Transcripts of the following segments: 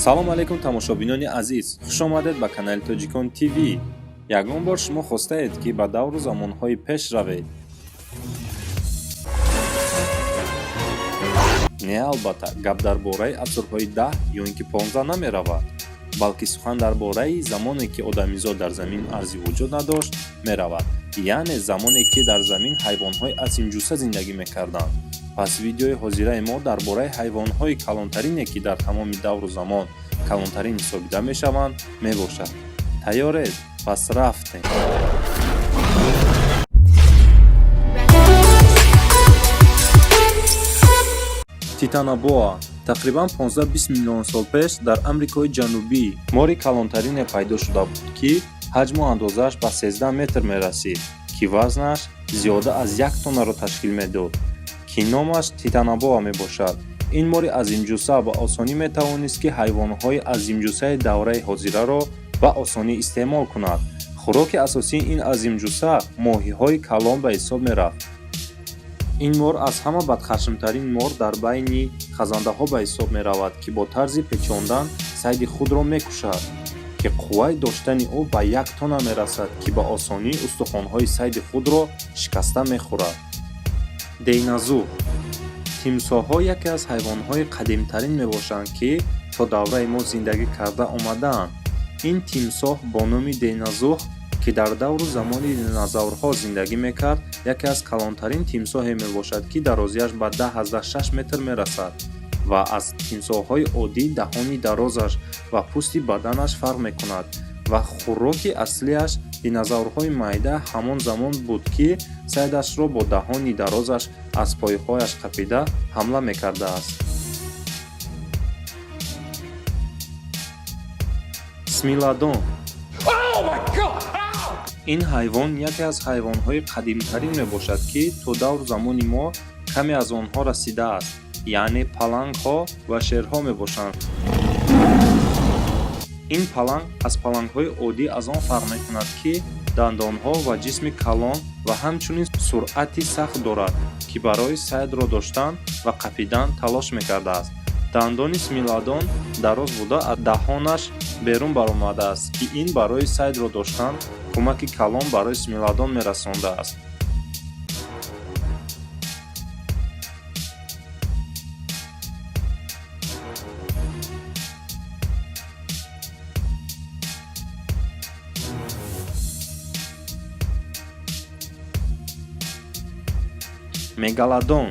Салом алейкум, тамошобинони азиз, хуш омадед ба канали Тоҷикон ТВ. Ягон бор шумо хостаед, ки ба давру замонҳои пеш равед? Не, албатта, гап дар бораи асрҳои 10 ё ин ки 15 намеравад, балки сухан дар бораи замоне, ки одамизод дар замин арзи вуҷуд надошт, меравад, яъне замоне, ки дар замин ҳайвонҳои азимҷусса зиндагӣ мекарданд. Пас видеои ҳозираи мо дар бораи ҳайвонҳои калонтарине, ки дар тамоми давру замон калонтарин ҳисобида мешаванд, мебошад. Тайёред? Пас рафтем. Титанобоа. Тақрибан 15-20 миллион сол пеш дар Амрикои Ҷанубӣ мори калонтарине пайдо шуда буд, ки ҳаҷму андозааш ба 13 метр мерасид, ки вазнаш зиёда аз як тоннаро ташкил медод, ки номаш титанобоа мебошад. Ин мори азимҷусса ба осонӣ метавонист, ки ҳайвонҳои азимҷуссаи давраи ҳозираро ба осонӣ истеъмол кунад. Хӯроки асосии ин азимҷусса моҳиҳои калон ба ҳисоб мерафт. Ин мор аз ҳама бадхашмтарин мор дар байни хазандаҳо ба ҳисоб меравад, ки бо тарзи печондан сайди худро мекушад, ки қувваи доштани ӯ ба як тонна мерасад, ки ба осонӣ устухонҳои сайди худро шикаста мехӯрад. Дейназур. Тимсоҳҳо яке аз ҳайвонҳои қадимтарин мебошанд, ки то давраи мо зиндагӣ карда омадаанд. Ин тимсоҳ бо номи дейназуҳ, ки дар давру замони динозаврҳо зиндагӣ мекард, яке аз калонтарин тимсоҳе мебошад, ки дарозиаш ба 10,6 метр мерасад ва аз тимсоҳҳои оддӣ даҳони дарозаш ва пӯсти баданаш фарқ мекунад ва хӯроки аслиаш динозаврҳои майда ҳамон замон буд, ки сайдашро бо даҳони дарозаш аз пойҳояш қапида ҳамла мекардааст. Смилодон. Ин ҳайвон яке аз ҳайвонҳои қадимтарин мебошад, ки то давру замони мо каме аз онҳо расидааст, яъне палангҳо ва шерҳо мебошанд. Ин паланг аз палангҳои оддӣ аз он фарқ мекунад, ки дандонҳо ва ҷисми калон ва ҳамчунин суръати сахт дорад, ки барои сайдро доштан ва қапидан талош мекардааст. Дандони смилодон дароз буда, аз даҳонаш берун баромадааст, ки ин барои сайдро доштан кӯмаки калон барои смилодон мерасондааст. Мегаладон.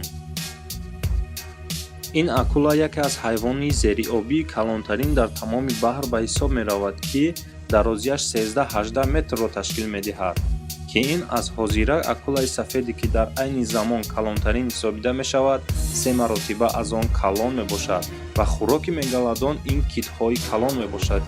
Ин акула яке аз ҳайвони зериобии калонтарин дар тамоми баҳр ба ҳисоб меравад, ки дарозиаш 13-18 метрро ташкил медиҳад, ки ин аз ҳозира акулаи сафеде, ки дар айни замон калонтарин ҳисобида мешавад, се маротиба аз он калон мебошад ва хӯроки мегаладон ин китҳои калон мебошад.